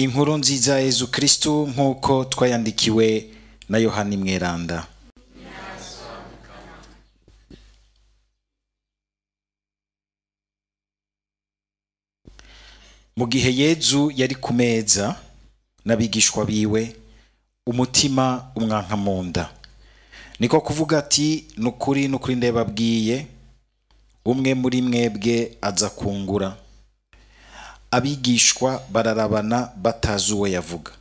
Inkuru nziza Yezu Kristu nk'uko twayandikiwe na Yohani Mweranda. Mu gihe Yezu yari ku meza n'abigishwa biwe, umutima umwanka mu nda, niko kuvuga ati: nukuri nukuri ndababwiye, umwe muri mwebwe aza kungura. Abigishwa bararabana batazi uwo yavuga.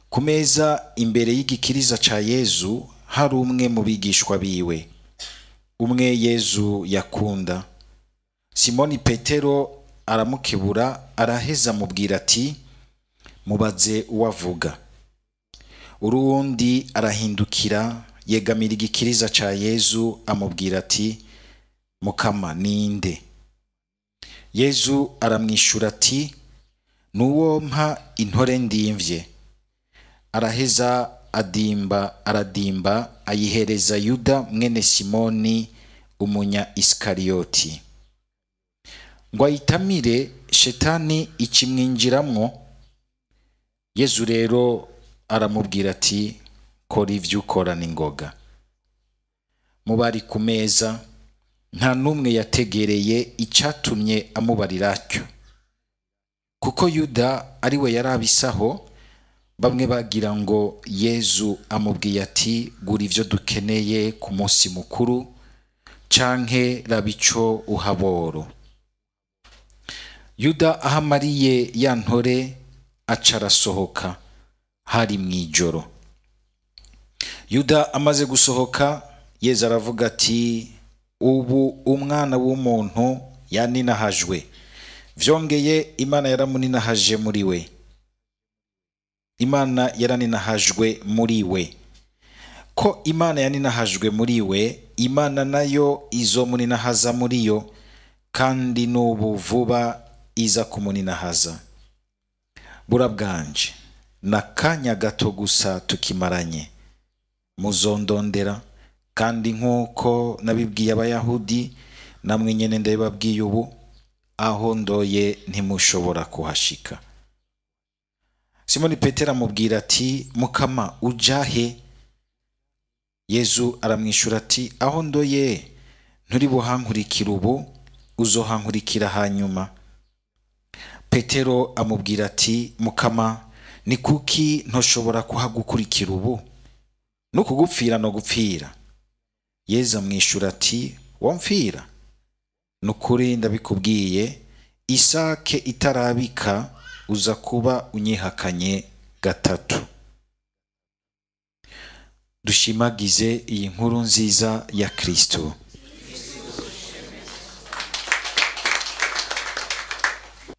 Ku meza imbere y'igikiriza ca Yezu hari umwe mu bigishwa biwe, umwe Yezu yakunda. Simoni Petero aramukebura, araheza amubwira ati: mubaze uwo avuga. Uruwundi arahindukira yegamira igikiriza ca Yezu amubwira ati: Mukama, ninde? Yezu aramwishura ati: nuwo mpa intore ndimvye. Araheza adimba aradimba ayihereza Yuda mwene Simoni umunya Iskariyoti, ngo ayitamire shetani ikimwinjiramwo. Yezu rero aramubwira ati: kora ivyo ukora n'ingoga. Mu bari ku meza nta n'umwe yategereye icatumye amubarira atyo, kuko Yuda ari we yarabisaho. Bamwe bagira ngo Yezu amubwiye ati: gura ivyo dukeneye ku munsi mukuru, canke raba ico uhaboro. Yuda ahamariye ya ntore aca arasohoka, hari mw'ijoro. Yuda amaze gusohoka, Yezu aravuga ati: ubu umwana w'umuntu yaninahajwe, vyongeye Imana yaramuninahaje muri we. Imana yaraninahajwe muri we. Ko Imana yaninahajwe muri we, Imana nayo izomuninahaza muri yo, kandi n'ubu vuba iza kumuninahaza. Bura bwanje, nakanya gato gusa tukimaranye, muzondondera, kandi nk'uko nabibwiye Abayahudi, namwe nyene ndabibabwiye ubu, aho ndoye ntimushobora kuhashika. Simoni Petero amubwira ati: Mukama, ujahe? Yezu aramwishura ati: aho ndoye nturi buhankurikira ubu, uzohankurikira hanyuma. Petero amubwira ati: Mukama, ni kuki ntoshobora kuhagukurikira ubu? Nukugupfira no gupfira. Yezu amwishura ati: wamfira? Nukuri ndabikubwiye, isake itarabika uza kuba unyihakanye gatatu. Dushimagize iyi nkuru nziza ya Kristo.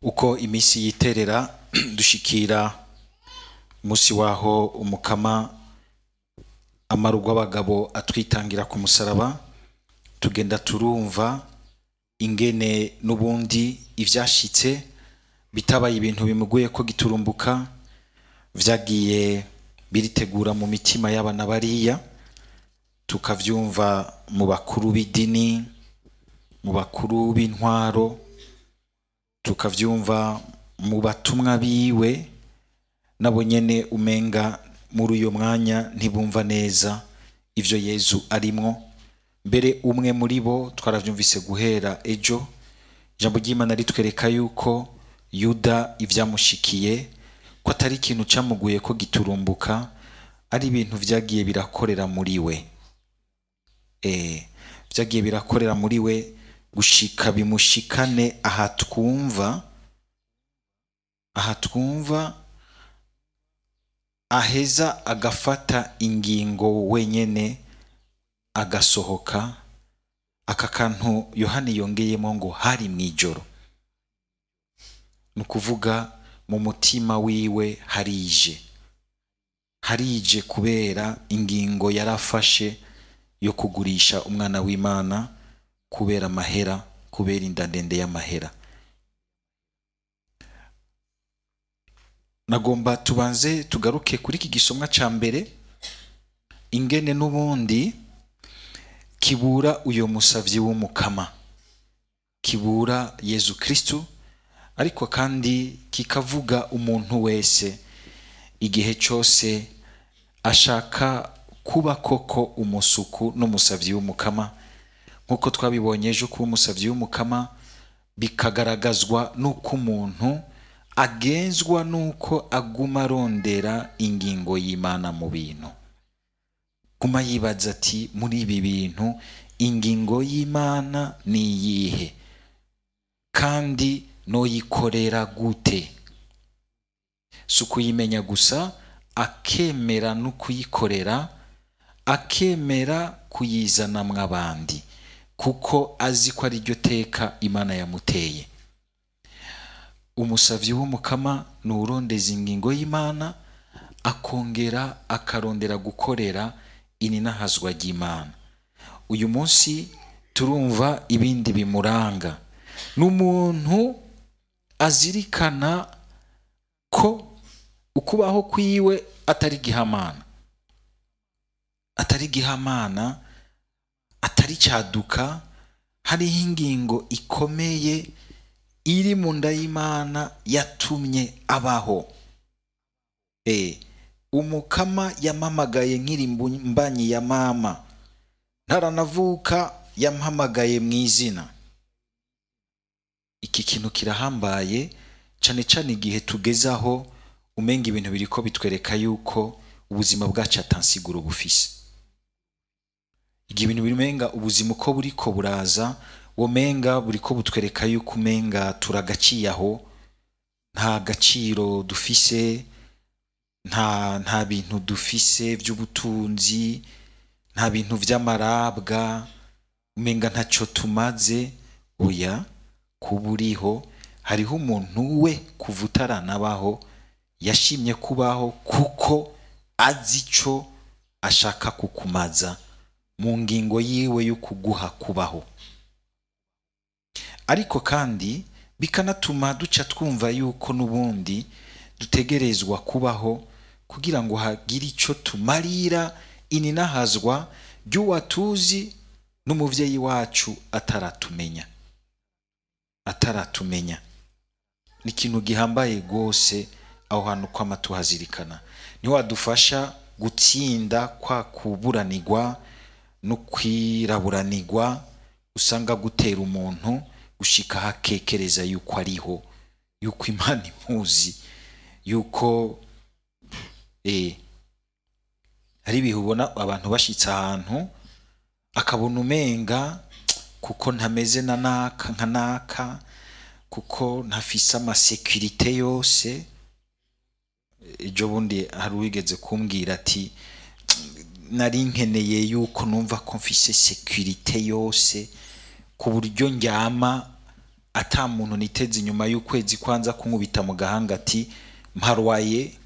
Uko imisi yiterera dushikira musi waho umukama amarugwa abagabo atwitangira ku musaraba, tugenda turumva ingene n'ubundi ivyashitse bitabaye ibintu bimuguye ko giturumbuka, vyagiye biritegura mu mitima y'abana bariya, tukavyumva mu bakuru b'idini, mu bakuru b'intwaro, tukavyumva mu batumwa biwe, nabo nyene umenga muri uyo mwanya ntibumva neza ivyo Yezu arimwo. Mbere umwe muri bo twaravyumvise guhera ejo, ijambo ry'Imana ritwereka yuko Yuda ivyamushikiye ko atari ikintu camuguye ko giturumbuka, ari ibintu vyagiye birakorera muri we. Vyagiye birakorera muri we gushika bimushikane aha twumva aheza agafata ingingo wenyene agasohoka. Aka kantu Yohani yongeyemo ngo hari mwijoro, nukuvuga mu mutima wiwe harije kubera ingingo yarafashe yo kugurisha umwana w'Imana kubera amahera, kubera inda ndende y'amahera. Nagomba tubanze tugaruke kuri iki gisomwa ca mbere, ingene n'ubundi kibura uyo musavyi w'umukama, kibura Yezu Kristu Ariko kandi kikavuga umuntu wese igihe cyose ashaka kuba koko umusuku n'umusavyi w'umukama. Nk'uko twabibonye ejo, kuba umusavyi w'umukama bikagaragazwa n'uko umuntu agenzwa n'uko aguma arondera ingingo y'Imana mu bintu, guma yibaza ati muri ibi bintu ingingo y'Imana ni iyihe kandi noyikorera gute? Si ukuyimenya gusa, akemera no kuyikorera, akemera kuyizanamwo abandi, kuko azi ko ari ryo teka Imana yamuteye. Umusavyi w'umukama ni uwurondeza ingingo y'Imana, akongera akarondera gukorera ininahazwa ry'Imana. Uyu munsi turumva ibindi bimuranga. Ni umuntu azirikana ko ukubaho kwiwe atari gihamana, atari gihamana, atari cyaduka. Hariho ingingo ikomeye iri mu nda y'Imana yatumye abaho. Umukama yampamagaye nkiri mbanyi ya mama, ntaranavuka yampamagaye mu izina. Iki kintu kirahambaye cyane cyane igihe tugezaho umenga ibintu biriko bitwereka yuko ubuzima bwacu atansiguro bufise. Igihe ibintu bimenga ubuzima uko buriko buraza, womenga buriko butwereka yuko umenga turagaciye aho, nta gaciro dufise, nta bintu dufise by'ubutunzi, nta bintu vy'amarabwa, umenga ntaco tumaze. Oya, kuburiho hariho umuntu we kuva utaranabaho yashimye kubaho kuko azi ico ashaka kukumaza mu ngingo yiwe yo kuguha kubaho. Ariko kandi bikanatuma duca twumva yuko n'ubundi dutegerezwa kubaho kugira ngo hagire ico tumarira ininahazwa ry'uwatuzi n'umuvyeyi wacu ataratumenya. Ataratumenya. Ni ikintu gihambaye gose aho hantu kwama tuhazirikana. Niho wadufasha gutsinda kwa kuburanirwa no kwiraburanirwa usanga gutera umuntu gushika hakekereza yuko ariho, yuko Imana imuzi, yuko hari ibihe ubona abantu bashitse ahantu akabona umenga kuko ntameze na naka nka naka, kuko ntafise amasekirite yose. Ejo bundi hari uwigeze kumbwira ati nari nkeneye yuko numva ko mfise sekirite yose ku buryo ndyama ata muntu niteze inyuma y'ukwezi kwanza kunkubita mu gahanga ati mparwaye.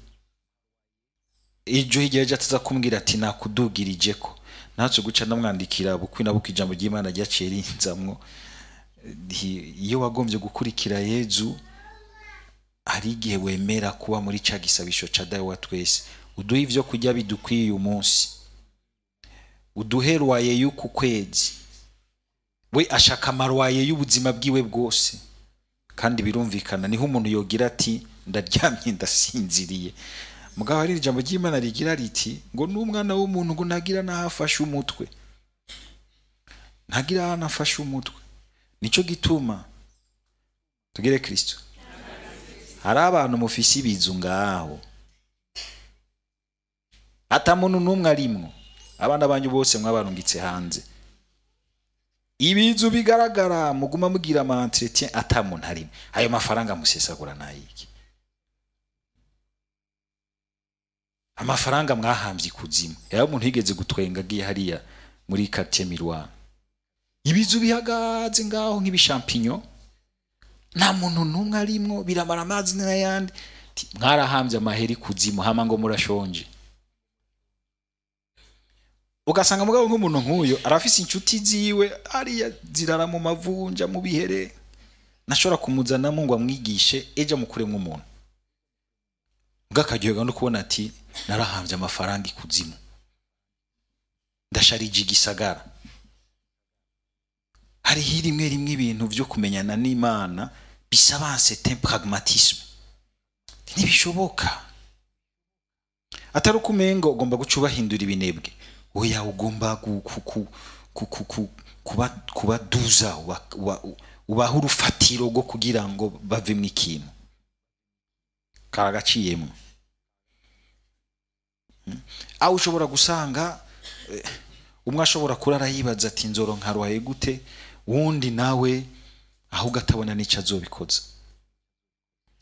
Ejo hirya y'ejo ataza kumbwira ati nakudugirije ko natwe guca ndamwandikira bukwi na bukwi ijambo ry'Imana ryaciye rinzamwo. Iyo wagombye gukurikira Yezu, hari igihe wemera kuba muri ca gisabisho ca Dawe wa twese, uduhe ivyo kurya bidukwiye uyu munsi, uduhe rwaye y'uku kwezi. We ashaka amarwaye y'ubuzima bwiwe bwose, kandi birumvikana niho umuntu yogira ati ndaryamye ndasinziriye. Mugabo hari ijambo ry'Imana rigira riti ngo n'umwana w'umuntu ngo ntagira n'aho afashe umutwe, ntagira n'aho afashe umutwe. Nico gituma tugire Kristo. Hari abantu mufise ibizu ngaho ata muntu n'umwe arimwo, abana banyu bose mwabarungitse hanze, ibizu bigaragara muguma mugira ama entretien ata muntu arimwo. Ayo mafaranga musesagura nayiki? Amafaranga mwahambye ikuzimu. Yaba umuntu yigeze gutwenga agiye hariya muri quartier Miroir, ibizu bihagaze ngaho nk'ibishampinyo, nta muntu n'umwe arimwo, biramara amazi n'ayandi. Mwarahambye amaheri kuzimu hama ngo murashonje. Ugasanga mugabo nk'umuntu nk'uyo arafise inshuti ziwe ariya zirara mu mavunja mu bihere, nashobora kumuzanamo ngo amwigishe ejo amukuremwo umuntu. Bw'akaryoherwa no kubona ati narahambye amafaranga ikuzimu, ndasharije igisagara. Hariho rimwe rimwe ibintu vyo kumenyana n'Imana Bisaba un certain pragmatisme. Ntibishoboka. Atari uko umenga ugomba guca ubahindura ibinebwe. Oya, ugomba kubaduza, ubaha urufatiro rwo kugira ngo bavemwo ikintu. Karagaciyemwo. Aho ushobora gusanga umwe ashobora kurara yibaza ati nzoro nkaruhaye gute, wundi nawe ahubwo atabona n'ico azobikoza.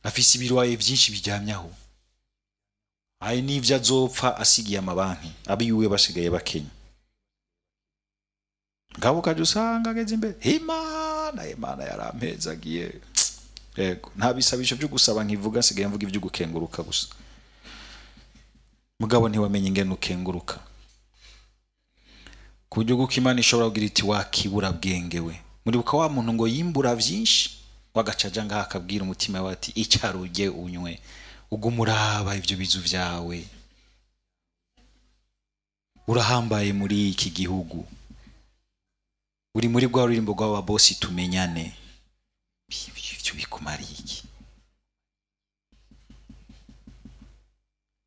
Afise ibirwaye vyinshi biryamyaho. Ayi n'ivyo azopfa asigiye amabanki, abiwe basigaye bakenya. Ngabo kaje usanga ageze imbere, Imana, Imana yarampezagiye. Yego, nta bisabisho byo gusaba nkivuga, nsigaye mvuga ivyo gukenguruka gusa. Mugabo ntiwamenye ingene ukenguruka. Ku buryo bw'uko Imana ishobora kugira iti wakibura bwenge we. Muribuka wa muntu ngo yimbura vyinshi, wagaca aja ngaha akabwira umutima we ati icara urye unywe, ugume uraba ivyo bizu vyawe. Urahambaye muri iki gihugu. Uri muri rwa rurimbo rw'aba bosi tumenyane. Ivyo bikumariye iki?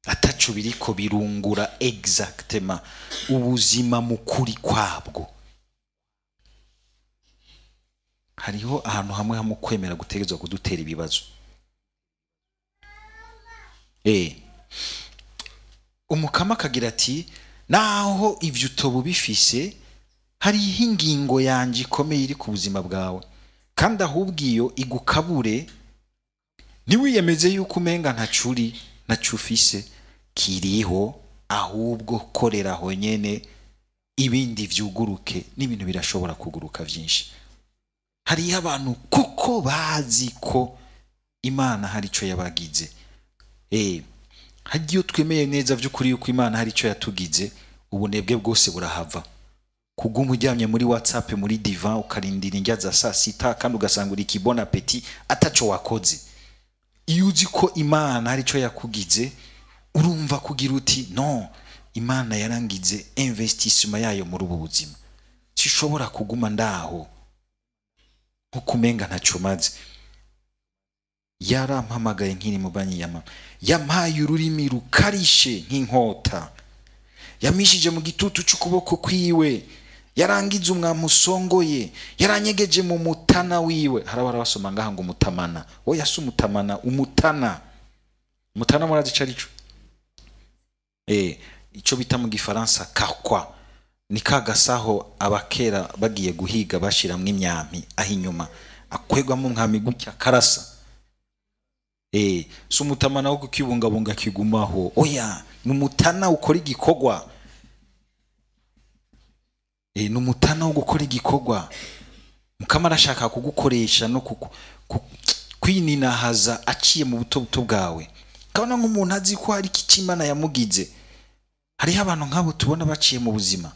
Ataco biriko birungura exactement ubuzima mu kuri kwabwo. Hariho ahantu hamwe hamwe kwemera gutegerezwa kudutera ibibazo. Umukama akagira ati naho ivyo utoba bifise, hariho ingingo yanje ikomeye iri ku buzima bwawe, kandi ahubwo iyo igukabure, ntiwiyemeze yuko umenga ntacuri ntacufise, kiriho, ahubwo korera aho nyene ibindi vyuguruke, n'ibintu birashobora kuguruka vyinshi. Hariho abantu kuko bazi ko Imana hari ico yabagize. Hagiye twemeye neza vy'ukuri yuko Imana hari ico yatugize, ubunebwe bwose burahava. Kuguma uryamye muri WhatsApp muri divan ukarindira indya za saa sita kandi ugasanga uri bon appétit ataco wakoze. Iyo uzi ko Imana hari ico yakugize, urumva kugira uti non, Imana yarangize investissement yayo muri ubu buzima, sishobora kuguma ndaho nkuko umenga ntaco maze. Yarampamagaye nkiri mu banyi ya mama, yampaye ururimi rukarishe nk'inkota, yamishije mu gitutu c'ukuboko kwiwe, yarangize umwami usongoye, yaranyegeje mu mutana wiwe. Harabara basoma ngaha ngo umutamana, oya si umutamana, umutana. Umutana murazi ico arico? Ico bita mu gifaransa carquois, ni kagasaho abakera bagiye guhiga bashiramwo imyampi aho inyuma, akwegwamo umwami gutya karasa. Si umutamana wo kukibungabunga kigumaho, oya, ni umutana ukora igikorwa. Ni umutana wo gukora igikorwa. Mukama arashaka kugukoresha no kwininahaza aciye mu buto buto bwawe. Kabona nk'umuntu azi ko hari iki Imana yamugize. Hariho abantu nk'abo tubona baciye mu buzima,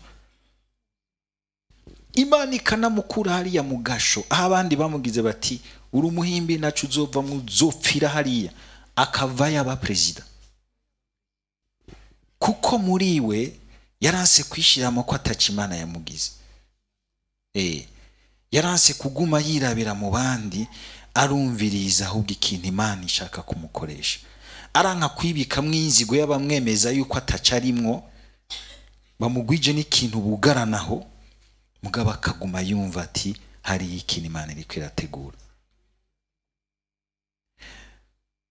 Imana ikanamukura hariya mu gasho, aho abandi bamugize bati uri umuhimbi nacu uzova muzopfira hariya, akava yaba president. Kuko muri we yaranse kwishiramo ko ataca Imana yamugize. Yaranse kuguma yirabira mu bandi, arumviriza ahubwo ikintu Imana ishaka kumukoresha. Aranka kwibikamwo inzigo y'abamwemeza yuko ataca arimwo, bamugwije n'ikintu bugaranaho, mugabo akaguma yumva ati hari ikintu Imana iriko irategura.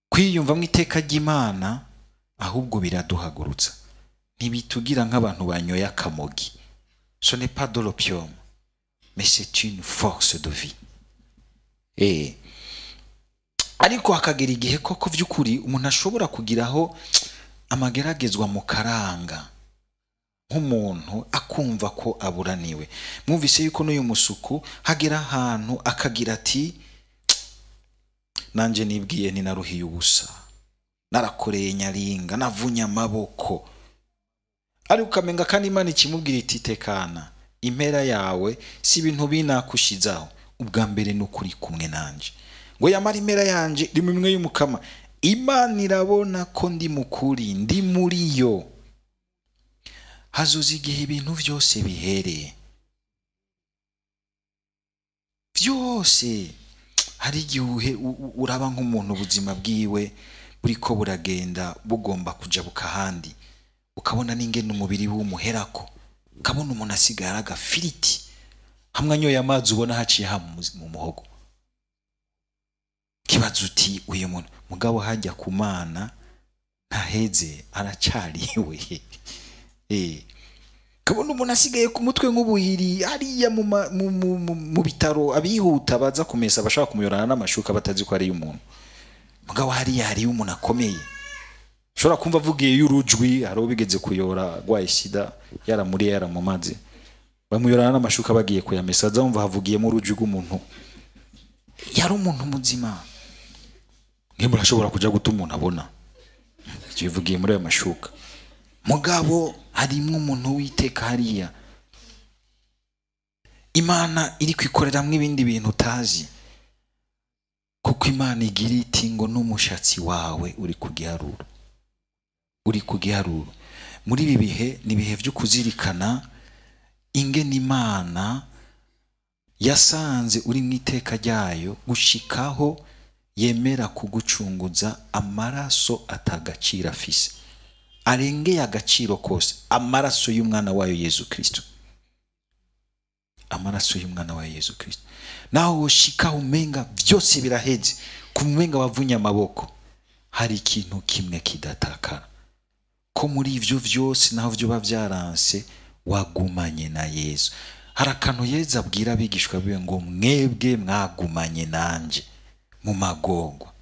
Kwiyumvamwo iteka ry'Imana ahubwo biraduhagurutsa, ntibitugira nk'abantu banyoye akamogi. Ce n'est pas de l'opium, mais c'est une force de vie. Ariko hakagera igihe koko vy'ukuri umuntu ashobora kugiraho amageragezwa mu karanga, nk'umuntu akumva ko aburaniwe. Mwumvise yuko n'uyu musuku hagera ahantu akagira ati nanje nibwiye nti naruhiye ubusa, narakoreye nyaringa, navunye amaboko. Ariko ukamenga kandi Imana ikimubwira iti tekana, impera yawe si ibintu binakushizaho, ubwa mbere ni ukuri kumwe nanje. Ngo yamara impera yanje iri mu minwe y'Umukama, Imana irabona ko ndi mukuri, ndi muri yo. Hazoza igihe ibintu vyose bihereye, vyose. Hari igihe uraba nk'umuntu ubuzima bwiwe buriko buragenda bugomba kuja bukahandi, ukabona n'ingene umubiri w'umuherako, ukabona umuntu asigaye ari agafiriti, hamwe anyoye amazi ubona haciye ha mu muhogo, kibaza uti uyu muntu mugabo hajya ku Mana ntaheze, aracariwe. Kabona umuntu asigaye ku mutwe nk'ubuhiri hariya mu bitaro, abihuta baza kumesa bashaka kumuyorana n'amashuka batazi ko ari umuntu. Mugabo hariya hariyo umuntu akomeye, ushobora kumva avugiye y'urujwi, hari uwo bigeze kuyora agwaye sida, yaramuriye yaramumaze, bamuyorana n'amashuka bagiye kuyamesa, aza wumva havugiyemo urujwi rw'umuntu. Yari umuntu muzima. Nge murashobora kuja guta umuntu abona bivugiye muri ayo mashuka, mugabo harimwo umuntu witeka hariya. Imana iri kwikoreramwo ibindi bintu utazi, kuko Imana igira iti ngo n'umushatsi wawe uri ku giharuro, uri ku giharuro. Muri ibi bihe ni ibihe vyo kuzirikana ingene Imana yasanze uri mu iteka ryayo gushikaho yemera kugucunguza amaraso atagaciro afise, arengeye agaciro kose, amaraso y'umwana wayo Yesu Kristo, amaraso y'umwana wayo Yesu Kristo. Naho woshikaho umenga vyose biraheze, kumenga wavunye amaboko, hari ikintu kimwe kidatakara, ko muri ivyo vyose naho vyoba vyaranse wagumanye na Yesu. Hari akantu Yesu abwira abigishwa biwe ngo mwebwe mwagumanye nanje mu magorwa.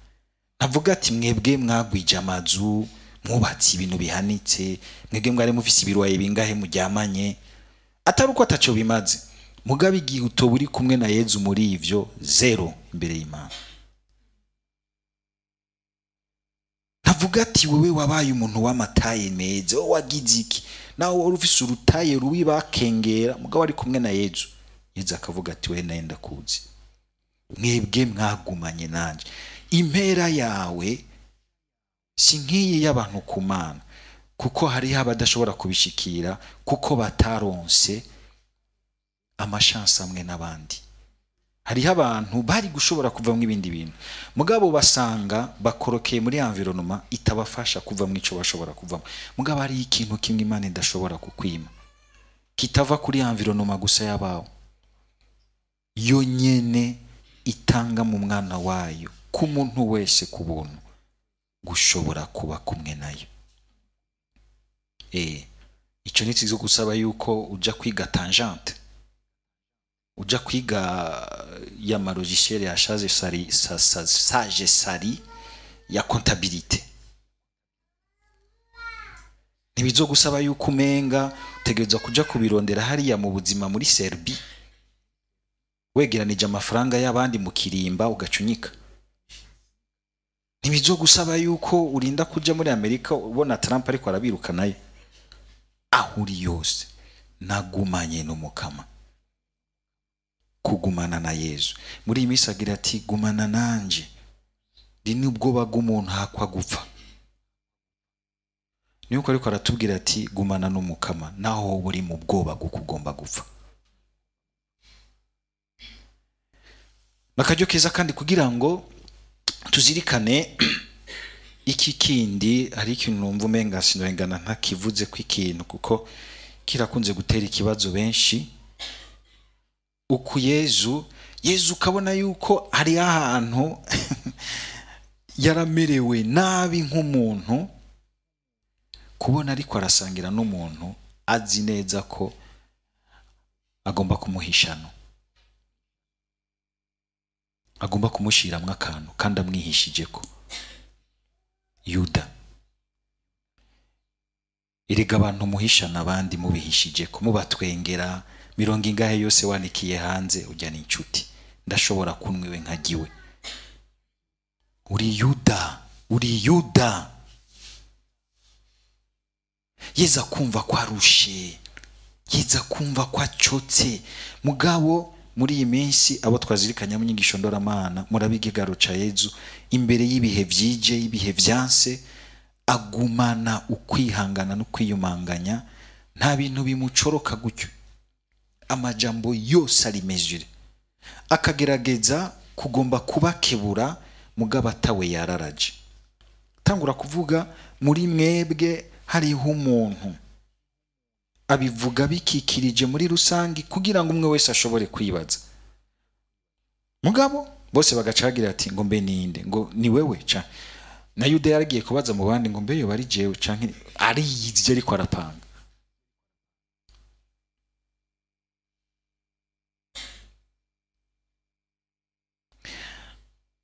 Avuga ati mwebwe mwagwije amazu, mwubatse ibintu bihanitse, mwebwe mwari mufise ibirwaye bingahe muryamanye, atari uko ataco bimaze. Mugabe igihe utoba uri kumwe na Yezu muri ivyo, zero imbere y'Imana. Avuga ati wewe wabaye umuntu w'amataye meza, wowe wagize iki, nawe wari ufise urutaye rubi bakengera, mugabo ari kumwe na Yezu. Yezu akavuga ati we naye ndakuzi, mwebwe mwagumanye nanje. Impera yawe si nk'iyi y'abantu ku Mana, kuko hariho abadashobora kubishikira kuko bataronse amashansi amwe n'abandi. Hariho abantu bari gushobora kuvamwo ibindi bintu, mugabo basanga bakorokeye muri environnement itabafasha kuvamwo ico bashobora kuvamwo. Mugabo hari ikintu kimwe Imana idashobora kukwima, kitava kuri environnement gusa y'abawe, yo nyene itanga mu mwana wayo ku muntu wese ku buntu gushobora kuba kumwe nayo. Ico ni cyo gusaba yuko uja kwiga tangente, uja kwiga ya ma logiciel ya sage sari, sage sari ya comptabilité. Ntibizogusaba yuko umenga utegerezwa kuja kubirondera hariya mu buzima muri Serbie, wegeranije amafaranga y'abandi mu kirimba ugacunyika. Ntibizogusaba yuko urinda kuja muri Amerika ubona Trump ariko arabirukanayo. Aho uri yose nagumanye n'Umukama, kugumana na Yezu. Muri iyi minsi agira ati gumana nanje, ndi n'ubwoba bw'umuntu hakwa gupfa. Nuko ariko aratubwira ati gumana n'Umukama naho wowe uri mu bwoba bwo kugomba gupfa. Nakaryo keza kandi kugira ngo tuzirikane iki kindi. Hari ikintu numva umenga sinarengana ntakivuze ko ikintu, kuko kirakunze gutera ikibazo benshi. Uku Yezu ukabona yuko hari ahantu yaramerewe nabi nk'umuntu, kubona ariko arasangira n'umuntu azi neza ko agomba kumuhishano, agomba kumushiramwo akantu kandi amwihishije ko Yuda. Erega abantu muhishana abandi mubihishije ko, mubatwengera mirongo ingahe yose wanikiye hanze, ujya n'inshuti ndashobora kunwiwe nkagiwe. Uri Yuda, uri Yuda. Yeza kumva ko arushe, yeza kumva ko acotse. Mugabo muri iyi minsi abo twazirikanya mu nyigisho ndoramana, murabigigaro ca Yezu imbere y'ibihe vyije, ibihe vyanse, agumana ukwihangana no kwiyumanganya, nta bintu bimucoroka gutyo. Amajambo yose ari mesure, akagerageza kugomba kubakebura mugabo atawe yararaje. Tangura kuvuga muri mwebwe hariho umuntu, abivuga bikikirije muri rusangi kugira ngo umwe wese ashobore kwibaza. Mugabo bose bagacagira ati ngo mbe ninde, ngo ni wewe ca. Na Yuda yaragiye kubaza mu bandi ngo mbe yo bari jewe canke ariyizi ariko arapanga.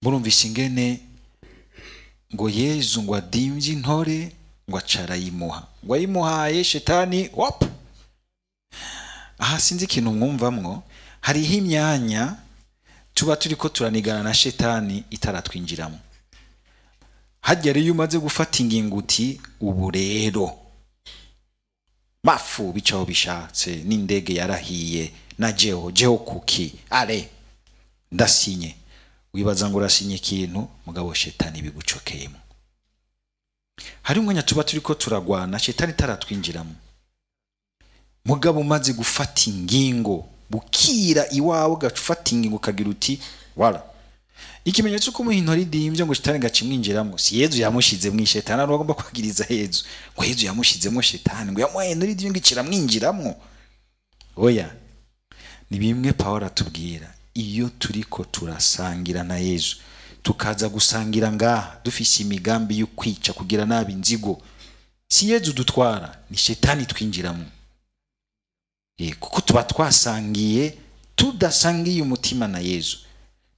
Murumvise ingene ngo Yezu ngo adimvye intore ngo acarayimuha, ngo ayimuhaye shetani hop. Aha sinzi ikintu mwumvamwo, hariho imyanya tuba turiko turanigana na shetani itaratwinjiramo. Hajya rero umaze gufata ingingo uti ubu rero mafu bicaho bishatse n'indege yarahiye na jeho jeho kuki ale ndasinye, wibaza ngo urasinye ikintu mugabo shetani bigucokeyemo. Hari umwanya tuba turiko turagwana shetani itaratwinjiramo, mugabo umaze gufata ingingo bukira iwawe gafata ingingo kagira uti wala. Ikimenyetso ko muhintori dimvye ngo shetani gacimwinjiramo, si Yezu yamushize mu shetani ari agomba kwagiriza Yezu ngo Yezu yamushizemo shetani ngo yamuhaye intori dimvye ngo ikiramwinjiramo. Oya, ni bimwe Pawulo atubwira iyo turiko turasangira na Yezu, tukaza gusangira ngaha dufise imigambi yo kwica kugira nabi inzigo, si Yezu dutwara ni shetani twinjiramo. Kuko tuba twasangiye tudasangiye umutima na Yezu.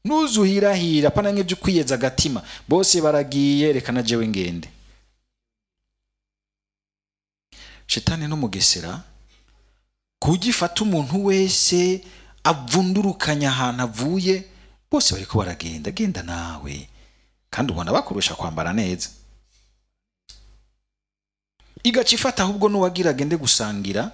Nuzuhirahira pana nk'ibyo kwiyeza agatima, bose baragiye reka na jewe ngende. Shetani no mugesera kugifata umuntu wese avundurukanya ahantu avuye, bose bariko baragenda, genda nawe, kandi ubona bakurusha kwambara neza. Igacifata ahubwo nuwagira agende gusangira,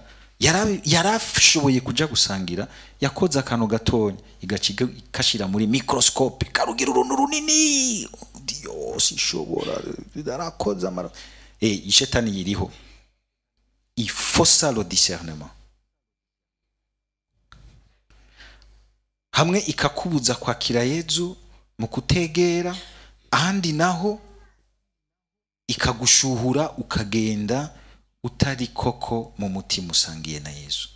yarashoboye kuja gusangira, yakoze akantu gatonya igaciga ikashira muri microscope karugira uruntu runini, Dios ishobora darakoze amara. Ishetani yiriho, il faut ça le discernement. Hamwe ikakubuza kwakira Yezu mu kutegera, ahandi naho ikagushuhura ukagenda utari koko mu mutima usangiye na Yezu.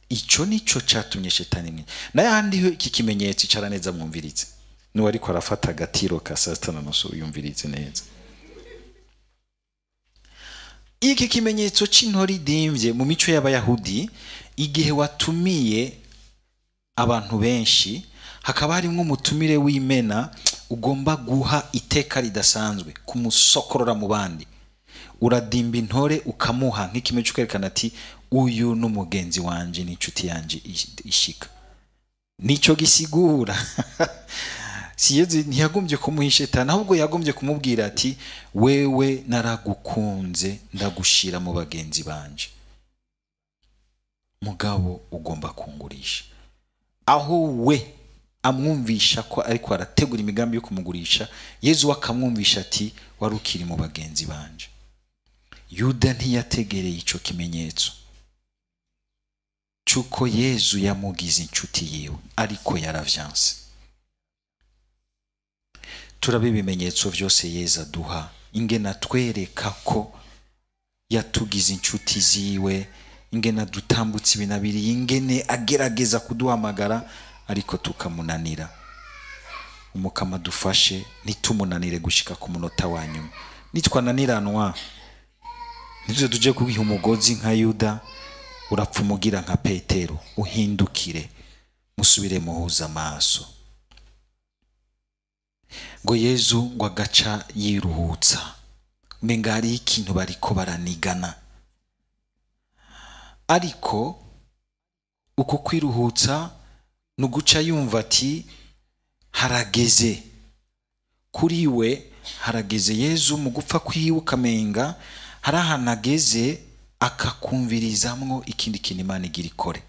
Ico nico catumye shetani mwe. Nayandi iki kimenyetso icara neza mwumvirize. Nuwo ariko arafata agatiro ka satana nusu yumvirize neza. Iki kimenyetso c'intori dimvye mu mico y'abayahudi, igihe watumiye abantu benshi hakaba harimwo umutumire w'imena ugomba guha iteka ridasanzwe kumusokorora mu bandi, uradimba intore ukamuha nk'ikimenyetso kwerekana ati uyu n'umugenzi wanje n'inshuti yanje ishika. Nico gisigura si Yezu ntiyagombye kumuha shetani, ahubwo yagombye kumubwira ati wewe naragukunze ndagushira mu bagenzi banje, mugabo ugomba kungurisha. Aho we amwumvisha ko ariko arategura imigambi yo kumugurisha, Yezu akamwumvisha ati warukiri mu bagenzi banje. Yuda ntiyategereye ico kimenyetso cyuko Yezu yamugize inshuti yiwe, ariko yaravyanse. Turabe ibimenyetso vyose Yezu aduha ingena twereka ko yatugize inshuti ziwe, ingena dutambutse ibinabiri, ingene agerageza kuduhamagara ariko tukamunanira. Umukama dufashe nitumunanire gushika ku munota wa nyuma. Nitwananiranwa nituze tuje kugiha umugozi nka Yuda, urapfumugira nka Petero, uhindukire musubire muhuza amaso. Ngo Yezu ngo agaca yiruhutsa, umenga hari ikintu bariko baranigana, ariko uko kwiruhutsa nuguca yumva ati harageze kuri we, harageze. Yezu mu gupfa kwiwe ukamenga hari ahantu ageze akakumvirizamwo ikindi kintu Imana igira ikore.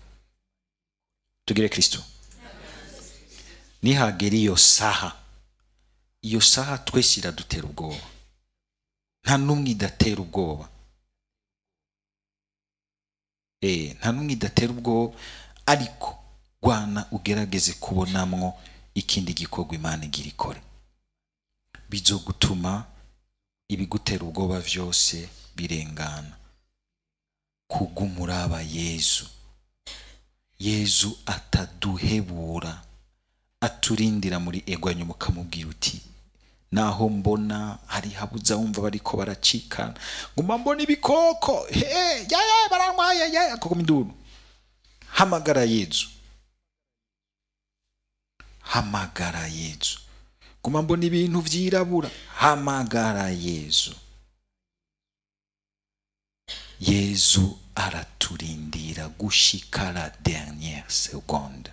Tugire Kristo. Nihagera iyo saha, iyo saha twese iradutera ubwoba, nta n'umwe idatera ubwoba. Nta n'umwe idatera ubwoba, ariko Gwana ugerageze kubonamwo ikindi gikorwa Imana igira ikore. Bizogutuma ibigutera ubwoba vyose birengana. Kugumuraba Yezu. Yezu ataduhebura, aturindira muri egwa, nyuma ukamubwira uti naho mbona hari habuza, wumva bariko baracikana, nguma mbona ibikoko, he ya ya barantwaye ya akoko induru. Hamagara Yezu, hamagara Yezu. Guma mbona ibintu vyirabura, hamagara Yezu. Yezu araturindira gushika la dernière seconde.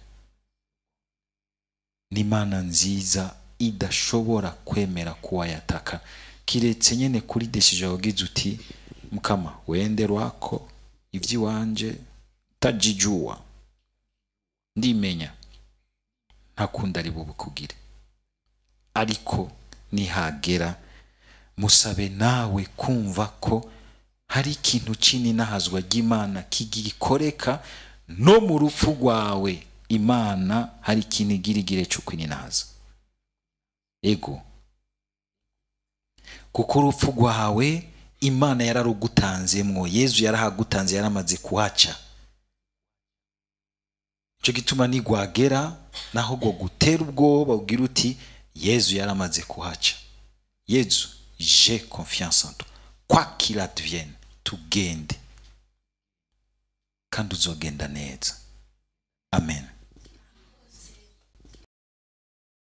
Ni Imana nziza idashobora kwemera kuwa yataka, kiretse nyene kuri décision wagize uti mukama wende rwako ivy'iwanje tajijua, ndimenya ntakunda ari bubikugire. Ariko nihagera musabe nawe kumva ko hari ikintu cy'ininahazwa ry'Imana kigikoreka no mu rupfu rwawe. Imana hari ikintu igira igire cyo kwininahaza. Ego, kuko urupfu rwawe Imana yararugutanzemwo, Yezu yarahagutanze, yaramaze kuhaca. Icyo gituma nigwagera naho go gutera ubwoba ugira uti Yezu yaramaze kuhaca. Yezu, j'ai confiance en toi, quoi qu'il advienne, tugende kandi uzogenda neza. Amen.